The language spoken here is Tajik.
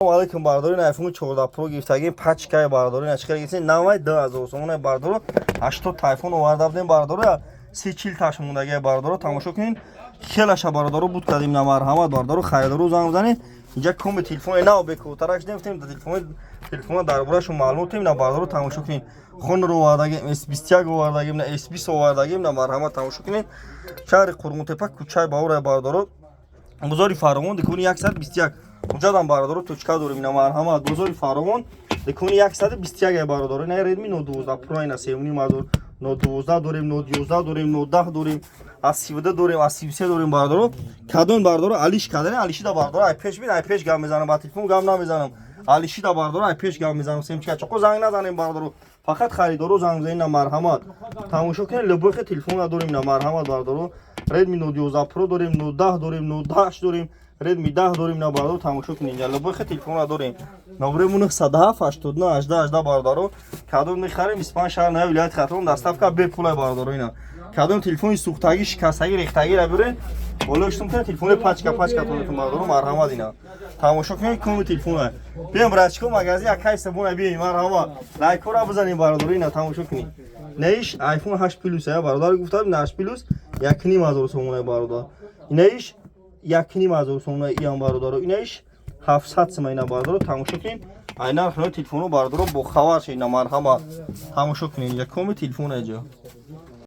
Алейкум, бародари. iPhone 14 Pro гирифтагӣ, пачкаи, бародари. Чӣ хел гирифтем? 92 000 сомона, бародаро. 80 та iPhone оварда будем, бародаро, 30-40 таш мондагӣ, бародаро. Тамошо кунед, хелаша, бародаро, буд кардем. На, марҳамат, бародаро, харидоро занг бизанед. Инҷа коми телефони нав бекотарак шудем, гуфтем, телефони телефона дар бораашон маълумот тем. На, бародаро, тамошо кунед, Honor овардагим, S21 овардагим, на, S20 овардагим. На, марҳамат, тамошо кунед. Шаҳри Қурғонтепа, кӯчаи Баҳора, бародаро, бозори Фаровон, дикони 121. Уҷадам, бародаро, точка дорем. Ина, марҳамат, бозори Фаровон, дикони 121, бародаро. Ина Redmi Note 12 Pro, ина 3,5 ҳазор. Note 12 дорем, Note 11 дорем, Note 10 дорем, аз 32 дорем, аз 33 дорем, бародаро. Кадом, бародаро, алиш кардани алишида, бародаро, ай пеш бин, ай пеш гап мезанам, ба телефон гап намезанам. Алишида, бародаро, ай пеш гап мезанам. Семчика чоқо занг назанем, бародаро, фақат харидоро занг бизанем. На, марҳамат, тамошо кунед, любой телефон дорем. На, марҳамат, бародаро, Redmi Note 11 Pro дорем, Note 10 дорем, Note 8 дорем, Redmi 10 дорем. На, бародаро, тамошо кунед, инҷа любой телефон дорем. Номери 907 89 18 18, бародаро. Кадом мехарем, 25 шаҳр на вилояти Хатлон доставка бепулай, бародаро. Ина кадом телефони сӯхтагӣ, шикастагӣ, рехтагира биред, болоштум кунед, телефони пачка пачка тонетон, бародаро. Марҳамат, ина тамошо кунед, коми телефона. Бием, братчико, магазин акай сабона, бием, марҳамат, лайкора бизанем, бародаро. Ина тамошо кунед, наиш iPhone 8 Plus я, бародар, гуфтам, 8 Plus 1,5 ҳазор сомона, бародар. Инаиш 1,5 ҳазор сомона иам, бародаро. Инаиш 700 сима. Ина, бародаро, тамошо кунед, ай нархи телефоно, бародаро, бо хабар шед. Ина, марҳамат, тамошо кунед, инҷа коми телефон, инҷа.